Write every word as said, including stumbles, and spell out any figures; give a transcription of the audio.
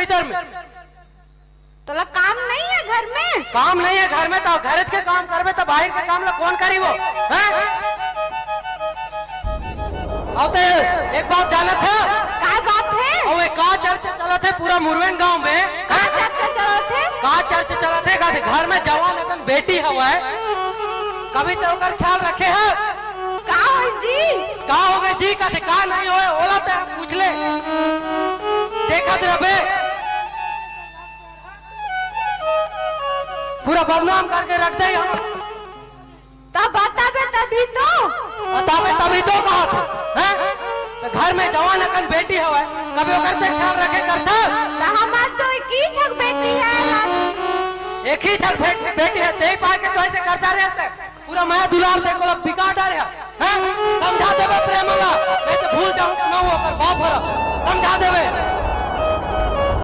घर में। तोला काम नहीं है घर में? काम नहीं है घर में, त घरेच के काम करबे, त बाहिर के काम ला कोन करी वो? हैं? अउ ते एक बात जानत हे? का बात हे? अउ एक का चर्चा चलत हे पूरा मुरवेन गांव में? का चर्चा चलत हे? का चर्चा चलत हे? का घर में जवान अकन बेटी हवय, कभी ते ओकर ख्याल रखे हे? का होय जी? का हो गए जी? कथे का नहीं होय, ओला ते पूछ ले। देखत रहिबे, पूरा बदनाम करके रख दे हम। तब बताबे तभी तो। बताबे तभी तो कहा था, हैं? त घर में जवान अकन बेटी हवय, कभी ओकर ते ख्याल रखे करथा? त हमार तो एक ही छक बेटी हे। एक ही छक बे-, बेटी हे, तेही पाय के तो ऐसे करता रहता है। पूरा मया दुलार ते कोला बिका डारे हे, हैं? समझा देबे प्रेम ला, नहीं तो भूल जाऊं कि मैं वो ओकर बाप हरा। समझा देबे।